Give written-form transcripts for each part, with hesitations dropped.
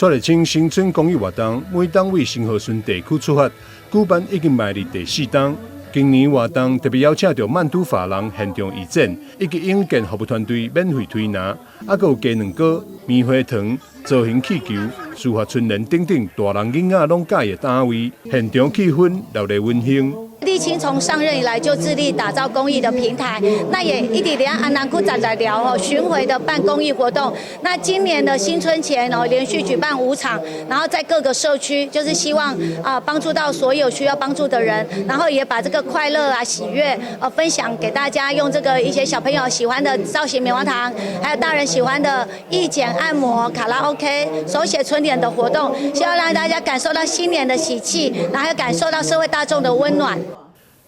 蔡麗清新春公益活動每冬為新和村地區出發，舉辦已經邁入第四冬。今年活動特別邀請著曼都髮廊現場義剪，以及永健服務團隊免費推拿，猶閣有雞卵糕、棉花糖、造型氣球、書法春聯等等，大人囡仔攏佮意的攤位，現場氣氛熱烈溫馨。麗清從上任以來就致力打造公益的平台，那也一直佇安南區在聊哦，巡迴的辦公益活動。那今年的新春前哦，連續舉辦五場，然後在各個社區，就是希望啊幫助到所有需要幫助的人，然後也把這個快樂啊喜悅分享給大家，用這個一些小朋友喜歡的造型棉花糖，還有大人喜歡的義剪按摩、卡拉 OK、手寫春聯的活動，希望讓大家感受到新年的喜氣，然後感受到社會大眾的溫暖。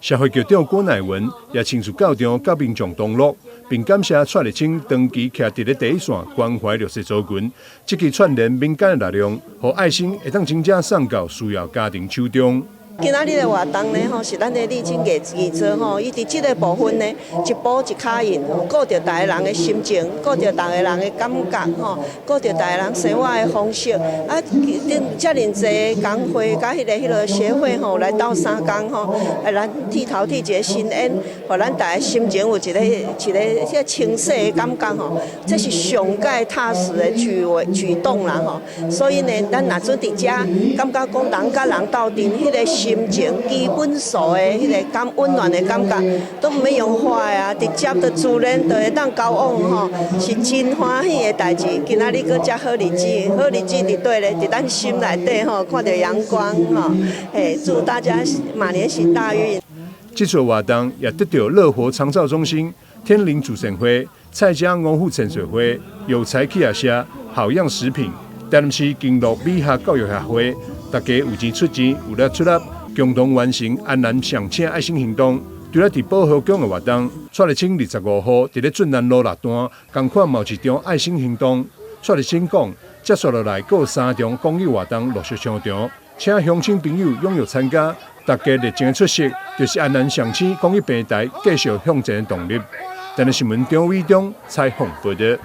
社會局長郭乃文也親自到場，佮民眾同樂，並感謝蔡麗清長期徛佇咧第一線關懷弱勢族群，積極串聯民間的力量，予愛心會當真正送到需要家庭手中。今仔日的活動呢，吼是咱的麗清藝藝做吼，伊佇這個部分呢，一步一跤印，顧著逐个人的心情，顧著逐个人的感覺，吼，顧著逐个人生活的方式。啊，遮爾濟工會佮彼个協會吼，來鬥相共吼，啊，咱剃頭剃一个新煙，予咱大家心情有一個這個清晰的感覺吼，這是上蓋踏實的舉動啦吼。所以呢，咱若準佇遮，感覺講人佮人鬥陣，彼個心情基本數的彼个感溫暖的感覺，都毋免用話的啊，直接就自然就會當交往吼，是真歡喜的代誌。今仔日閣遮好日子，好日子佇佗咧？佇咱心內底吼，看著陽光吼，嘿，祝大家馬年行大運。這次活動也得到樂活長照中心、天靈主善會、蔡家農戶潛水會、有才企業社、好樣食品、台南市經樂美學教育協會，大家有錢出錢，有力出力，共同完成安南上請愛心行動。除了佇保和宮的活動，蔡麗清25號佇咧圳南路六段，仝款嘛有一場愛心行動。蔡麗清講，接續落來閣有三場公益活動陸續上場，請鄉親朋友踴躍參加，大家熱情的出席，就是安南上青公益平台繼續向前的動力。台南新聞張偉中採訪報導。